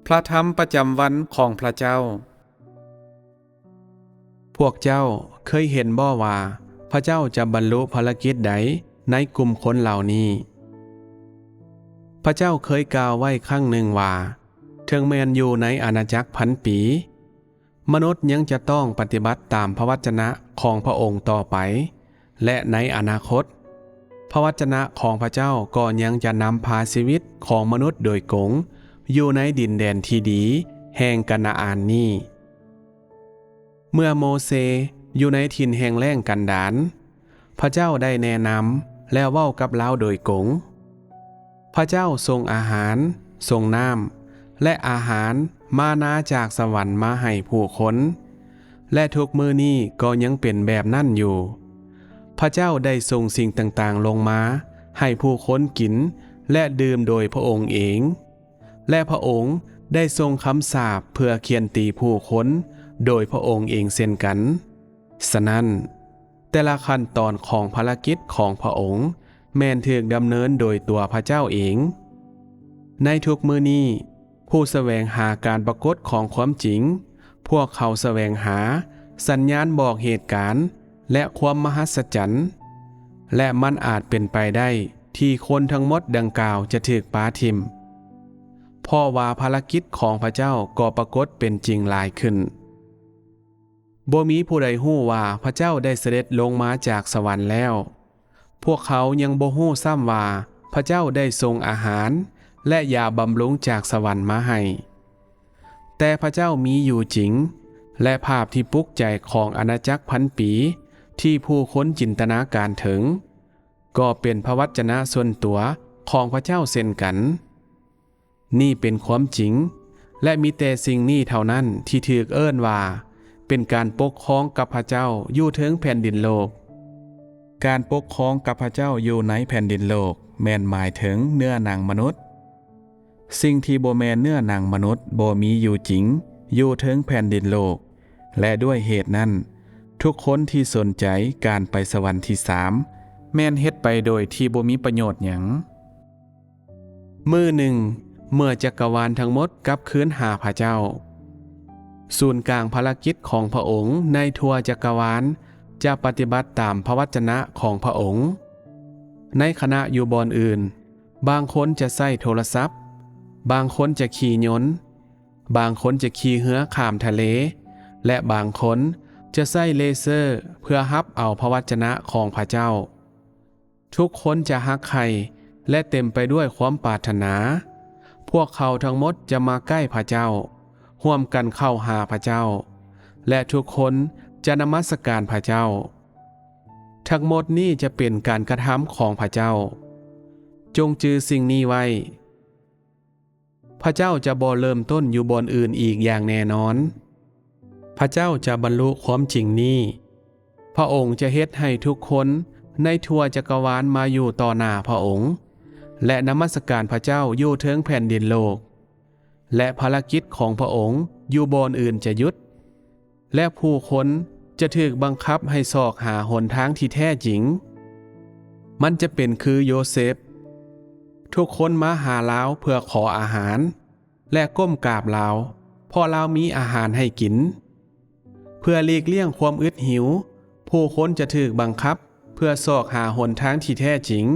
ພະທຳປະຈຳວັນຂອງພະເຈົ້າ. ພວກເຈົ້າເຄີຍເຫັນບໍ່ວ່າ ພະເຈົ້າຈະບັນລຸພາລະກິດໃດໃນກຸ່ມຄົນເຫຼົ່ານີ້? ພະເຈົ້າເຄີຍກ່າວໄວ້ຄັ້ງໜຶ່ງວ່າ ເຖິງແມ່ນຢູ່ໃນອານາຈັກພັນປີ, ມະນຸດຍັງຈະຕ້ອງປະຕິບັດຕາມພະວັດຈະນະຂອງພະອົງຕໍ່ໄປ, ແລະ ໃນອະນາຄົດ, ພະວັດຈະນະຂອງພະເຈົ້າກໍຍັງຈະນຳພາຊີວິດຂອງມະນຸດໂດຍກົງຢູ່ໃນດິນແດນທີ່ດີແຫ່ງການາອານນີ້. ເມື່ອໂມເຊຢູ່ໃນຖິ່ນແຫ້ງແລ້ງກັນດານ, ພະເຈົ້າໄດ້ແນະນຳ ແລະ ເວົ້າກັບລາວໂດຍກົງ. ພະເຈົ້າສົ່ງອາຫານ, ສົ່ງນ້ຳ ແລະ ອາຫານມານາຈາກສະຫວັນມາໃຫ້ຜູ້ຄົນ, ແລະ ທຸກມື້ນີ້ກໍຍັງເປັນແບບນັ້ນຢູ່. ພະເຈົ້າໄດ້ສົ່ງສິ່ງຕ່າງໆລົງມາໃຫ້ຜູ້ຄົນກິນ ແລະ ດື່ມໂດຍພະອົງເອງ. ແລະ ພະອົງໄດ້ຊົງຄຳສາບເພື່ອຄຽນຕີຜູ້ຄົນໂດຍພະອົງເອງເຊັ່ນກັນ. ສະນັ້ນ, ແຕ່ລະຂັ້ນຕອນຂອງພາລະກິດຂອງພະອົງແມ່ນຖືກດຳເນີນໂດຍຕົວພະເຈົ້າເອງ. ໃນທຸກມື້ນີ້, ຜູ້ສະແຫວງຫາການປາກົດຂອງຄວາມຈິງ, ພວກເຂົາສະແຫວງຫາສັນຍານບອກເຫດການ ແລະ ຄວາມມະຫັດສະຈັນ, ແລະ ມັນອາດເປັນໄປໄດ້ທີ່ຄົນທັງໝົດດັ່ງກ່າວຈະຖືກປາຖິ້ມ, ເພາະວ່າພາລະກິດຂອງພະເຈົ້າກໍປາກົດເປັນຈິງຫຼາຍຂຶ້ນ. ບໍ່ມີຜູ້ໃດຮູ້ວ່າພະເຈົ້າໄດ້ສະເດັດລົງມາຈາກສະຫວັນແລ້ວ. ພວກເຂົາຍັງບໍ່ຮູ້ຊ້ຳວ່າພະເຈົ້າໄດ້ສົ່ງອາຫານ ແລະ ຢາບຳລຸງຈາກສະຫວັນມາໃຫ້. ແຕ່ພະເຈົ້າມີຢູ່ຈິງ, ແລະ ພາບທີ່ປຸກໃຈຂອງອານາຈັກພັນປີທີ່ຜູ້ຄົນຈິນຕະນາການເຖິງ, ກໍເປັນພະວັດຈະນະສ່ວນຕົວຂອງພະເຈົ້າເຊັ່ນກັນ. ນີ້ເປັນຄວາມຈິງ, ແລະ ມີແຕ່ສິ່ງນີ້ເທົ່ານັ້ນທີ່ຖືກເອີ້ນວ່າເປັນການປົກຄອງກັບພະເຈົ້າຢູ່ເທິງແຜ່ນດິນໂລກ. ການປົກຄອງກັບພະເຈົ້າຢູ່ໃນແຜ່ນດິນໂລກແມ່ນໝາຍເຖິງເນື້ອໜັງມະນຸດ. ສິ່ງທີ່ບໍ່ແມ່ນເນື້ອໜັງມະນຸດບໍ່ມີຢູ່ຈິງຢູ່ເທິງແຜ່ນດິນໂລກ, ແລະ ດ້ວຍເຫດນັ້ນ, ທຸກຄົນທີ່ສົນໃຈການໄປສະຫວັນທີສາມ ແມ່ນເຮັດໄປໂດຍທີ່ບໍ່ມີປະໂຫຍດຫຍັງ. ມື້ໜຶ່ງ, ເມື່ອຈັກກະວານທັງໝົດກັບຄືນຫາພະເຈົ້າ, ສູນກາງພາລະກິດຂອງພະອົງໃນທົ່ວຈັກກະວານຈະປະຕິບັດຕາມພະວັດຈະນະຂອງພະອົງ. ໃນຂະນະຢູ່ບ່ອນອື່ນ, ບາງຄົນຈະໃຊ້ໂທລະສັບ, ບາງຄົນຈະຂີ່ຍົນ, ບາງຄົນຈະຂີ່ເຮືອຂ້າມທະເລ ແລະ ບາງຄົນຈະໃຊ້ເລເຊີເພື່ອຮັບເອົາພະວັດຈະນະຂອງພະເຈົ້າ. ທຸກຄົນຈະຮັກໃຄ່ ແລະ ເຕັມໄປດ້ວຍຄວາມປາດຖະໜາ. ພວກເຂົາທັງໝົດຈະມາໃກ້ພະເຈົ້າ, ຮ່ວມກັນເຂົ້າຫາພະເຈົ້າ, ແລະ ທຸກຄົນຈະນະມັດສະການພະເຈົ້າ. ທັງໝົດນີ້ຈະເປັນການກະທຳຂອງພະເຈົ້າ. ຈົ່ງຈື່ສິ່ງນີ້ໄວ້. ພະເຈົ້າຈະບໍ່ເລີ່ມຕົ້ນຢູ່ບ່ອນອື່ນອີກຢ່າງແນ່ນອນ. ພະເຈົ້າຈະບັນລຸຄວາມຈິງນີ້. ພະອົງຈະເຮັດໃຫ້ທຸກຄົນໃນທົ່ວຈັກກະວານມາຢູ່ຕໍ່ໜ້າພະອົງ ແລະ ນະມັດສະການພະເຈົ້າຢູ່ເທິງແຜ່ນດິນໂລກ, ແລະ ພາລະກິດຂອງພະອົງຢູ່ບ່ອນອື່ນຈະຢຸດ. ແລະ ຜູ້ຄົນຈະຖືກບັງຄັບໃຫ້ຊອກຫາຫົນທາງທີ່ແທ້ຈິງ. ມັນຈະເປັນຄືໂຢເຊັບ. ທຸກຄົນມາຫາລາວເພື່ອຂໍອາຫານ ແລະ ກົ້ມກາບລາວ, ເພາະລາວມີອາຫານໃຫ້ກິນ. ເພື່ອຫຼີກລ່ຽງຄວາມອຶດຫິວ, ຜູ້ຄົນຈະຖືກບັງຄັບເພື່ອຊອກຫາຫົນທາງທີ່ແທ້ຈິງ.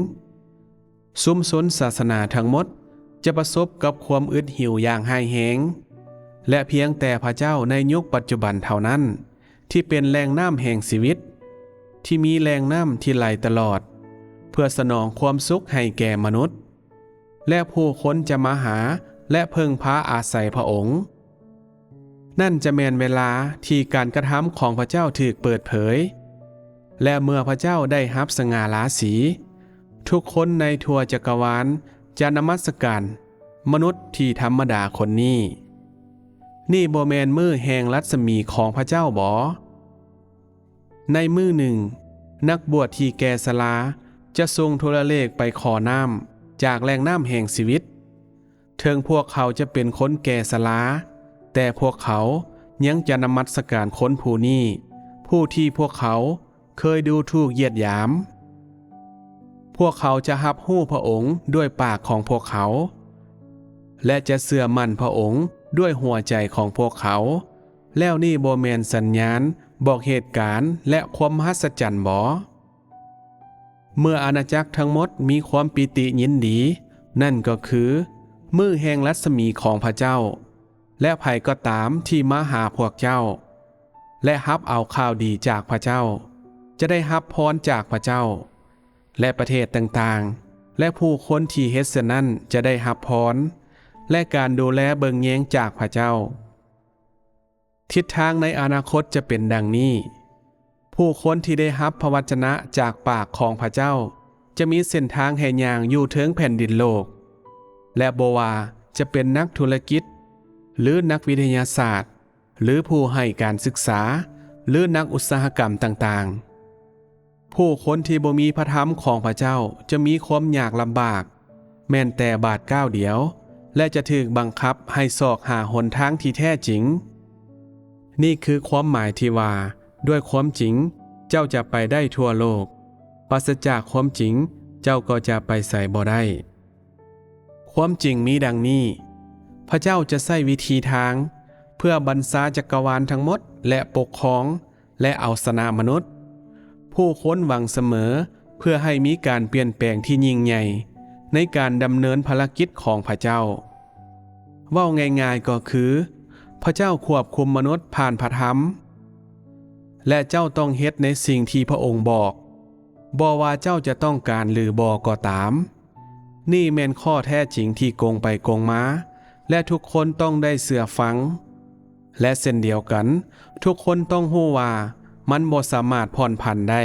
ຊຸມຊົນສາສະໜາທັງໝົດຈະປະສົບກັບຄວາມອຶດຫິວຢ່າງຮ້າຍແຮງ, ແລະ ພຽງແຕ່ພະເຈົ້າໃນຍຸກປັດຈຸບັນເທົ່ານັ້ນທີ່ເປັນແຫຼ່ງນ້ຳແຫ່ງຊີວິດ, ທີ່ມີແຫຼ່ງນ້ຳທີ່ໄຫຼຕະຫຼອດ ເພື່ອສະໜອງຄວາມສຸກໃຫ້ແກ່ມະນຸດ, ແລະ ຜູ້ຄົນຈະມາຫາ ແລະ ເພິ່ງພາອາໄສພະອົງ. ນັ້ນຈະແມ່ນເວລາທີ່ການກະທຳຂອງພະເຈົ້າຖືກເປີດເຜີຍ, ແລະ ເມື່ອພະເຈົ້າໄດ້ຮັບສະຫງ່າລາສີ, ທຸກຄົນໃນທົ່ວຈັກກະວານຈະນະມັດສະການມະນຸດທີ່ທຳມະດາຄົນນີ້. ນີ້ບໍ່ແມ່ນມື້ແຫ່ງລັດສະໝີຂອງພະເຈົ້າບໍ? ໃນມື້ໜຶ່ງ, ນັກບວດທີ່ແກ່ຊະລາຈະສົ່ງໂທລະເລກໄປຂໍນ້ຳຈາກແຫຼ່ງນ້ຳແຫ່ງຊີວິດ. ເຖິງພວກເຂົາຈະເປັນຄົນແກ່ຊະລາ, ແຕ່ພວກເຂົາຍັງຈະນະມັດສະການຄົນຜູ້ນີ້, ຜູ້ທີ່ພວກເຂົາເຄີຍດູຖູກຢຽດຫຍາມ. ພວກເຂົາຈະຮັບຮູ້ພະອົງດ້ວຍປາກຂອງພວກເຂົາ, ແລະ ຈະເຊື່ອໝັ້ນພະອົງ ດ້ວຍຫົວໃຈຂອງພວກເຂົາ, ແລ້ວນີ້ບໍ່ແມ່ນສັນຍານບອກເຫດການ ແລະ ຄວາມມະຫັດສະຈັນບໍ? ເມື່ອອານາຈັກທັງໝົດມີຄວາມປີຕິຍິນດີ, ນັ້ນກໍຄືມື້ແຫ່ງລັດສະໝີຂອງພະເຈົ້າ, ແລະ ໃຜກໍຕາມທີ່ມາຫາພວກເຈົ້າ ແລະ ຮັບເອົາຂ່າວດີຈາກພະເຈົ້າ ຈະໄດ້ຮັບພອນຈາກພະເຈົ້າ, ແລະ ປະເທດຕ່າງໆ ແລະ ຜູ້ຄົນທີ່ເຮັດເຊັ່ນນັ້ນຈະໄດ້ຮັບພອນ ແລະ ການດູແລເບິ່ງແຍງຈາກພະເຈົ້າ. ທິດທາງໃນອະນາຄົດຈະເປັນດັ່ງນີ້. ຜູ້ຄົນທີ່ໄດ້ຮັບພະວັດຈະນະຈາກປາກຂອງພະເຈົ້າ ຈະມີເສັ້ນທາງໃຫ້ຍ່າງຢູ່ເທິງແຜ່ນດິນໂລກ, ແລະ ບໍ່ວ່າຈະເປັນນັກທຸລະກິດ ຫຼື ນັກວິທະຍາສາດ, ຫຼື ຜູ້ໃຫ້ການສຶກສາ, ຫຼື ນັກອຸດສາຫະກຳຕ່າງໆ. ຜູ້ຄົນທີ່ບໍ່ມີພະທຳຂອງພະເຈົ້າຈະມີຄວາມຍາກລຳບາກ ແມ່ນແຕ່ບາດກ້າວດຽວ ແລະ ຈະຖືກບັງຄັບໃຫ້ຊອກຫາຫົນທາງທີ່ແທ້ຈິງ. ນີ້ຄືຄວາມໝາຍທີ່ວ່າ ດ້ວຍຄວາມຈິງເຈົ້າຈະໄປໄດ້ທົ່ວໂລກ, ປາສະຈາກຄວາມຈິງເຈົ້າກໍຈະໄປໃສບໍ່ໄດ້. ຄວາມຈິງມີດັ່ງນີ້, ພະເຈົ້າຈະໃຊ້ວິທີທາງເພື່ອບັນຊາຈັກກະວານທັງໝົດ ແລະ ປົກຄອງ ແລະ ເອົາຊະນະມະນຸດ. ຜູ້ຄົນຫວັງສະເໝີເພື່ອໃຫ້ມີການປ່ຽນແປງທີ່ຍິ່ງໃຫຍ່ໃນການດຳເນີນພາລະກິດຂອງພະເຈົ້າ. ເວົ້າງ່າຍໆກໍຄື ພະເຈົ້າຄວບຄຸມມະນຸດຜ່ານພະທຳ, ແລະ ເຈົ້າຕ້ອງເຮັດໃນສິ່ງທີ່ພະອົງບອກ, ບໍ່ວ່າເຈົ້າຈະຕ້ອງການຫຼືບໍ່ກໍຕາມ. ນີ້ແມ່ນຂໍ້ແທ້ຈິງທີ່ກົງໄປກົງມາ ແລະ ທຸກຄົນຕ້ອງໄດ້ເຊື່ອຟັງ. ແລະ ເຊັ່ນດຽວກັນ, ທຸກຄົນຕ້ອງຮູ້ວ່າມັນບໍ່ສາມາດຜ່ອນຜັນໄດ້.